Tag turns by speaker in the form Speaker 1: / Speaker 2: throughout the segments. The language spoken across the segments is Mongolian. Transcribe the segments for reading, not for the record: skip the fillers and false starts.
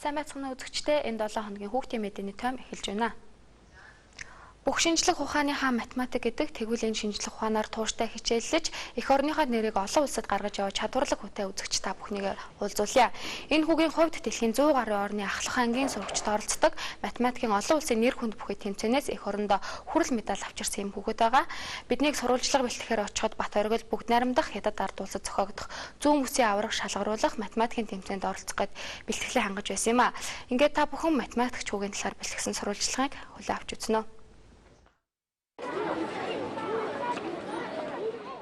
Speaker 1: Сайн байцгаана үзэгчдээ, энэ 7 хоногийн хүүхдийн мэдээний тойм эхэлж байна. Бүх шинжлэх ухааны хаан математик гэдэг тэгвэл энэ шинжлэх ухаанаар тууштай хичээллэж эх орныхоо нэрийг олон улсад гаргаж явж чадварлаг хүнтэй үзэгч та бүхнийг уулзуулъя. Энэ хүүгийн хувьд дэлхийн 100 гаруй орны ахлах ангийн сурагчид оролцдог математикийн олон улсын нэр хүнд бүхий тэмцээнээс эх орондоо хүрэл медаль авчирсан юм хүүхэд байгаа. Биднийг сурвалжлага бэлтгэхээр очиход Бат Оргил бүгд найрамдах Хятад ард улсад зохиогдох зүүн бүсийн аварга шалгаруулах математикийн тэмцээнд оролцох гээд бэлтгэлээ хангаж байсан юм а. Ингээд та бүхэн математикч хүүгийн талаар бэлтгэсэн сурвалжлагыг хүлээн авч үзнэ.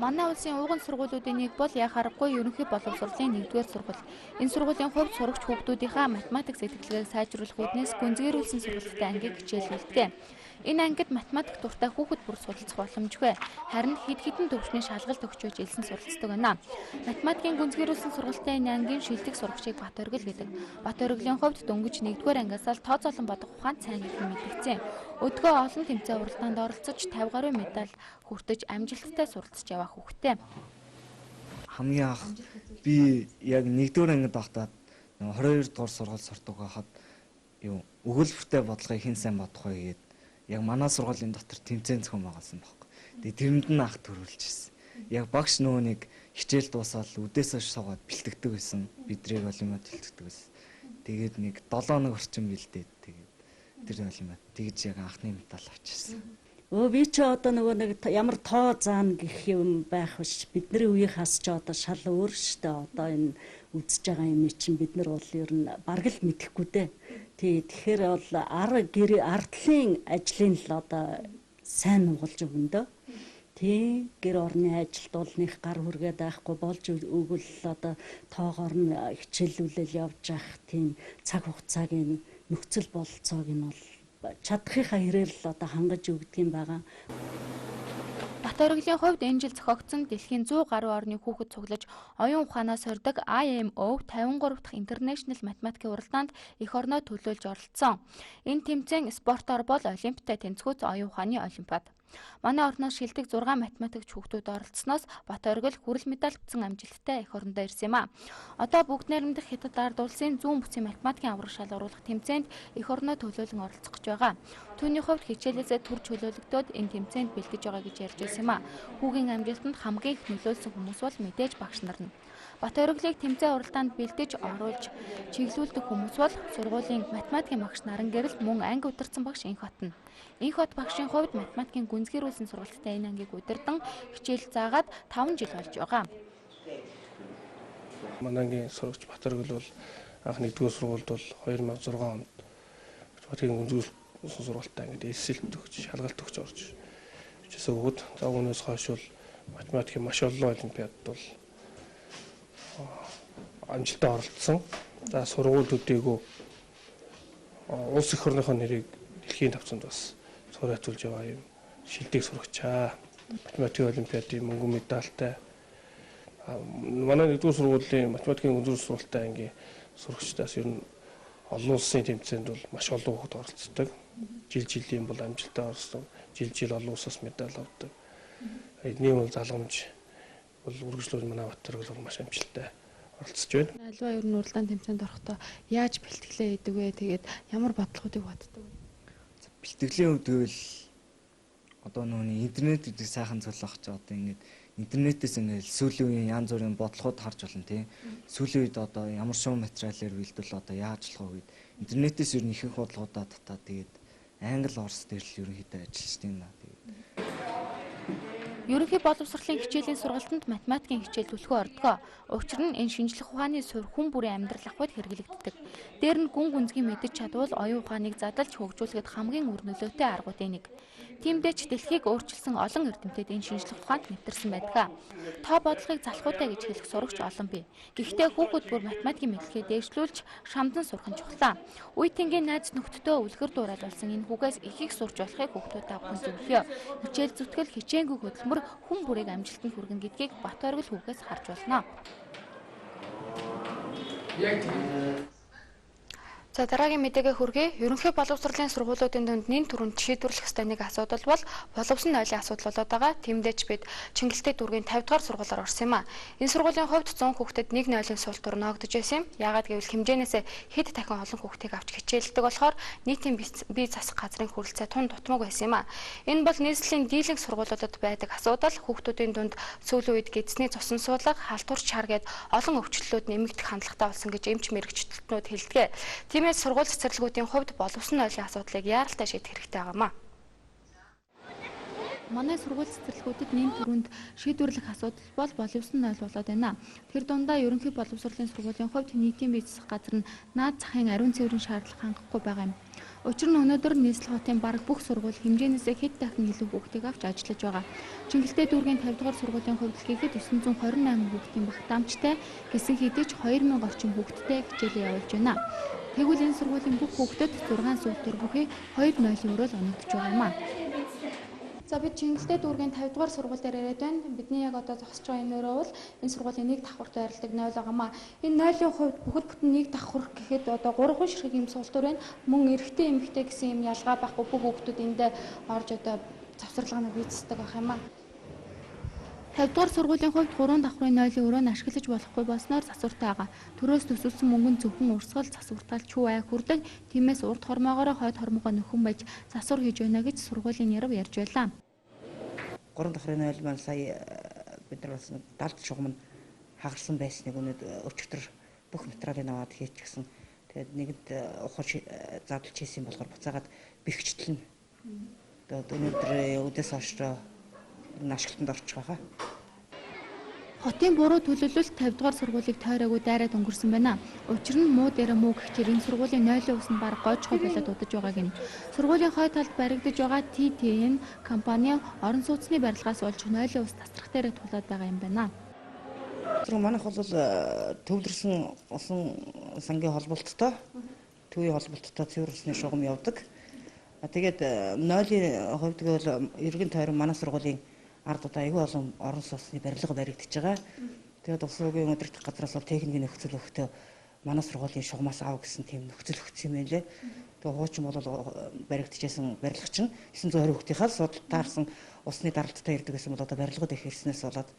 Speaker 1: Манай улсын ууган сургуулиудын нэг бол яхаарахгүй ерөнхий боловсролын 1-р сургууль. Энэ сургуулийн хувьд сурагч хүүхдүүдийнхаа математик сэтгэлгээг сайжруулах үүднээс гүнзгийрүүлсэн сургалттай ангийг хичээллүүлдэг. Энэ ангид математик дуртай хүүхэд бүр суралцах боломжгүй. Харин хэд хэдэн төвшний шалгалт өгч байж элсэн суралцдаг байна. Математикийн гүнзгийрүүлсэн сургалтын энэ ангийн шилдэг сурагчийг Бат Оргил гэдэг. Бат Оргилийн хувьд дөнгөж 1-р ангиас л тооцоолон бодох ухаанд сайн хэрхэн мэдэгдсэн. Өдгөө олон тэмцээн уралдаанд оролцож 50 гаруй медаль хүртэж амжилттай суралцж яваа хүүхдээ.
Speaker 2: Хамгийн анх би яг 1-р ангид байхдаа 22 дугаар сургууль сурдаг байхад юу өгүүлбэртэй бодлогыг хэн сайн бодох вэ гээд яг манай сургуулийн дотор тэмцээн зохион байгуулсан байхгүй. Тэгээ тэрэнд нь анх төрүүлж ирсэн. Яг багш нөгөө нэг хичээл дуусаад үдээс хойш суугаад бэлтгэдэг байсан. Бидрийг олимпиад бэлтгэдэг байсан. Тэгээд нэг 7 хоног орчим бэлдээд тэгээд тэр олимпиад тэгж яг анхны медаль авчихсан.
Speaker 3: Би ч одоо нөгөө нэг ямар тоо заана гэх юм байх биш. Бидний үеийнхээс ч одоо шал өөр шүү дээ. Одоо энэ үзэж байгаа юм чинь бид нар бол ер нь бараг л мэдэхгүй дээ. Тий, тэгэхээр бол ар гэр ардлын ажлын л одоо сайн нугалж өгөн дөө. Тий, гэр орны ажилд бол нэг гар хүргээд байхгүй болж өгвөл одоо тоогоор нь хичээллүүлэл явж явах тийм цаг хугацааг нь нөхцөл бололцоог нь бол чадхынхаа хэрээр л одоо хангаж өгдөг юм байгаа.
Speaker 1: Бат Оргилын хувьд энэ жил зохиогдсон дэлхийн 100 гаруй орны хүүхэд цуглаж оюун ухаанаас сордог IMO 53 дахь International математикийн уралдаанд эх орноо төлөөлж оролцсон. Энэ тэмцээн спортоор бол олимпиадтай тэнцвүүц оюун ухааны олимпиад. Манай орноос шилдэг 6 математикч хүүхдүүд оролцсоноос Бат Оргил хүрэл медаль авсан амжилттай эх орондоо ирсэн юм а. Одоо бүгд найрамдах Хятад ард улсын зүүн бүсийн математикийн аварга шалгаруулах тэмцээнд эх орноо төлөөлөн оролцох гэж байгаа. Түүний хувьд хичээлээсээ түр чөлөөлөгдөөд энэ тэмцээнд бэлдэж байгаа гэж ярьж байсан юм а. Хүүгийн амжилтанд хамгийн их нөлөөлсөн хүмүүс бол мэдээж багш нар нь. Бат Оргилыг тэмцээн уралдаанд бэлдэж оруулж чиглүүлдэг хүмүүс бол сургуулийн математикийн багш Наран Гэрэл мөн анги удирдсан багш Инх Хот нь. Инх Хот багшийн хувьд математикийн гүнзгийрүүлсэн сургалттай энэ ангийг удирдан хичээл заагаад 5 жил болж байгаа.
Speaker 4: Манай ангийн сурагч Бат Оргил бол анх 1-р сургуульд бол 2006 онд математикийн гүнзгийрүүлсэн сургалттай ангид элсэлт өгч, шалгалт өгч орж ирсэн өгөөд. За үүнээс хойш бол математикийн маш олон олимпиадад бол амжилттай оролцсон. За сургууль төдийгөө улс эх орныхоо нэрийг дэлхийн тавцанд бас сургаалцуулж байгаа юм шилдэг сурагчаа. Математикийн олимпиадын мөнгөн медальтай. Манай 1-р сургуулийн математикийн гүнзгий сургалттай ангийн сурагчдаас ер нь олон улсын тэмцээнд бол маш олон хүүхэд оролцдог. Жил жилийн бол амжилттай орсон. Жил жил олон улсаас медаль авдаг. Эдний бол залгамж бол үргэлжлүүл манай Бат Оргил бол маш амжилттай оролцож байна.
Speaker 1: Альва ер нь уралдаан тэмцээнд орохдоо яаж бэлтгэлээ хийдэг вэ? Тэгээд ямар бодлогоодыг боддог вэ?
Speaker 2: Бэлтгэлийн хувьд гэвэл одоо нөгөө интернет гэдэг сайхан зүйл ах чи одоо ингээд интернетээс ингээд сүүлийн үеийн янз бүрийн бодлогод харж болно тий. Сүүлийн үед одоо ямар шуум материалаар бэлдвэл одоо яаж болох вэ гэд интернетээс ер нь ихэнх бодлогоудаа татаад тэгээд англи орос дээр л ерөнхийдөө ажиллаж байна. Тэгээд
Speaker 1: Ерөнхий боловсролын хичээлийн сургалтанд математикийн хичээл түлхүү ордгоо. Учир нь энэ шинжлэх ухааны суурь хүн бүрийн амьдрал ахуйд хэрэглэгддэг. Дээр нь гүн гүнзгий мэдэж чадвал оюун ухааныг задалж хөгжүүлэхэд хамгийн үр нөлөөтэй аргуудын нэг. Тиймдээ ч дэлхийг өөрчилсөн олон эрдэмтэд энэ шинжлэх ухаанд нэвтэрсэн байдаг. Тоо бодлогыг залхуутай гэж хэлэх сурагч олон бий. Гэхдээ хүүхэд бүр математикийн мэдлэгээ дээшлүүлж шамдан сурах нь чухлаа. Үе тэнгийн найз нөхдөдөө үлгэр дуурайл болсон энэ хүүгээс их их сурч болохыг хүүхдүүд та бүхэн зөвлөё. Хичээл зүтгэл хичээнгүй хөдөлмөр хүн бүрийг амжилтанд хүргэнэ гэдгийг Бат Оргил хүүгээс харж болно. За дараагийн мэдээгээ хүргэе. Ерөнхий боловсролын сургуулиудын дунд нэн түрүүнд шийдвэрлэх ёстой нэг асуудал бол боловсон нойлын асуудал болоод байгаа. Тэмдэж бид Чингэлтэй дүүргийн 50 дугаар сургуулиар орсон юм а. Энэ сургуулийн хувьд 100 хүүхдэд нэг нойлын суултур ноогдож байсан юм. Яагаад гэвэл хэмжээнээс хэд дахин олон хүүхдийг авч хичээлдэг болохоор нийтийн бие засах газрын хүрэлцээ тун дутмаг байсан юм а. Энэ бол нийслэлийн дийлэнх сургуулиудад байдаг асуудал. Хүүхдүүдийн дунд сүүлийн үед гэдэсний цусан суулга, халдвар чар гээд олон өвчлөлүүд нэмэгдэх хандлагатай болсон гэж эмч мэргэжилтнүүд хэлдэг. Тиймээс сургууль цэцэрлэгүүдийн хувьд боловсон нойлын асуудлыг яаралтай шийдэх хэрэгтэй байгаа юм а. Манай сургууль цэцэрлэгүүдэд нэн түрүүнд шийдвэрлэх асуудал бол боловсон нойл болоод байна. Тэр дундаа ерөнхий боловсролын сургуулийн хувьд нийтийн бие засах газар нь наад захын ариун цэврийн шаардлага хангахгүй байгаа юм. Учир нь өнөөдөр нийслэл хотын бараг бүх сургууль хэмжээнээсээ хэд дахин илүү хүүхдийг авч ажиллаж байгаа. Чингэлтэй дүүргийн 50 дугаар сургуулийн хувьд гэхэд 928 хүүхдийн багтаамжтай гэсэн хэдий ч 2000 орчим хүүхэдтэй хичээлээ явуулж байна. Тэгвэл энэ сургуулийн бүх хүүхдэд 6 суултур бүхий 2 нойлын өрөөл оногдож байгаа юм а. За бид Чингэлтэй дүүргийн 50 дугаар сургууль дээр яриад байна. Бидний яг одоо зогсож байгаа энэ өрөө бол энэ сургуулийн нэг давхарт байрладаг 0 байгаа маа. Энэ 0-ын хувьд бүхэл бүтэн нэг давхар гэхэд одоо 3 ширхэг юм суултур байна. Мөн эрэгтэй эмэгтэй гэсэн юм ялгаа байхгүй бүх хүүхдүүд эндээ орж одоо завсарлагыг бийцдэг байх юм аа. 50 дугаар сургуулийн хувьд 3 давхрын 0-ын өрөө нь ашиглаж болохгүй болсноор засвартай байгаа. Төрөөс төсөлсөн мөнгө нь зөвхөн урсгал засвартал чүү ай хүрдэг. Тиймээс урд хормоогоороо хойд хормогоо нөхөн байж засвар хийж байна гэж сургуулийн ярив ярьж байлаа.
Speaker 5: 3 давхрын 0 маань сая бид нар бас далд шугам нь хагарсан байсныг өчигдөр бүх материалыг аваад хийчихсэн. Тэгээд нэгэнд ухаж задлж хийсэн болохоор буцаагаад бэхжтэлнэ. Тэгээд өнөөдөр өдөөс хойш ашиглалтанд орчих байхаа.
Speaker 1: Хотын буруу төлөвлөлт 50 дугаар сургуулийг тойроогүй дайраад өнгөрсөн байна. Учир нь муу дээр муу гэгчээр энэ сургуулийн 0-ын ус нь бараг гоожхой болоод удаж байгааг нь. Сургуулийн хойд талд баригдаж байгаа TTN компани орон сууцны барилгаас болж 0-ын ус тасрах дээрээ тулаад байгаа юм байна.
Speaker 5: Тэр манайх бол төвлөрсөн усан сангийн холболттой, төвийн холболттой цэвэр усны шугам явдаг. Тэгээд 0-ын хувьд бол эргэн тойрон манай сургуулийн ард удаа айгүй олон орон сууцны барилга баригдаж байгаа. Тэгээд улс уугийн удирдах газраас бол техникийн нөхцөл өгтөө манай сургуулийн шугамаас ав гэсэн тийм нөхцөл өгсөн юм байлээ. Тэгээд хуучин бол баригдчихсэн барилга чинь 920 хүүхдийнхаа судал таарсан усны даралттай ирдэг гэсэн бол одоо барилгууд их ирснээс болоод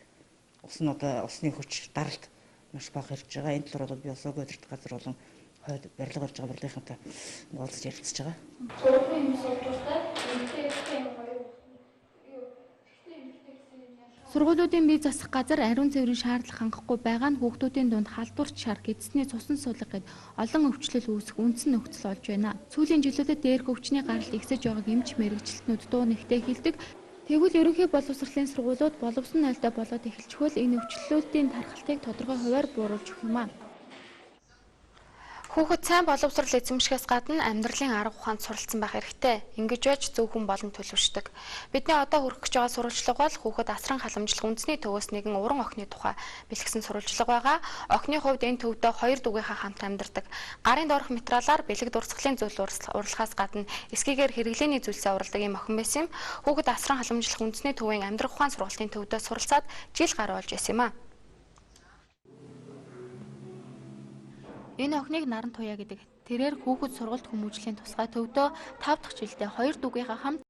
Speaker 5: ус нь одоо усны хүч даралт маш бага ирж байгаа. Энэ талаар бол би улс уугийн удирдах газар болон хойд барилга барьж байгаа барилгынхантай уулзаж ярилцж байгаа.
Speaker 1: 3 юм суултууртай эмэгтэй юм хоёр. Сургуулиудын бие засах газар ариун цэврийн шаардлага хангахгүй байгаа нь хүүхдүүдийн дунд халдварч шар, гэдэсний цусан суулга гээд олон өвчлөл үүсэх үндсэн нөхцөл болж байна. Сүүлийн жилүүдэд дээрх өвчний гаралт ихсэж байгааг эмч мэргэжилтнүүд дуу нэгтэй хэлдэг. Тэгвэл ерөнхий боловсролын сургуулиуд боловсон нойлтой болоод эхэлчихвэл энэ өвчлөлүүдийн тархалтыг тодорхой хувиар бууруулж өгөх юм а. Хүүхэд сайн боловсрол эзэмшихээс гадна амьдралын арга ухаанд суралцсан байх хэрэгтэй. Ингэж байж зөв хүн болон төлөвшдөг. Бидний одоо хүргэх гэж байгаа сурвалжлага бол хүүхэд асран халамжлах үндэсний төвөөс нэгэн уран охины тухай бэлгсэн сурвалжлага байгаа. Охины хувьд энэ төвдөө хоёр дүүгийнхээ хамт амьдардаг. Гарын доорх материалаар бэлэг дурсгалын зүйл уралхаас гадна эсгийгээр хэрэглээний зүйлсээ уралдаг юм охин байсан юм. Хүүхэд асран халамжлах үндэсний төвийн амьдрах ухаан сургалтын төвдөө суралцаад жил гаруй болж байсан юм а. Энэ охиныг Наран Туяа гэдэг. Тэрээр хүүхэд сургалт хүмүүжлийн тусгай төвдөө 5 дахь жилдээ 2 дүүгийнхээ хамт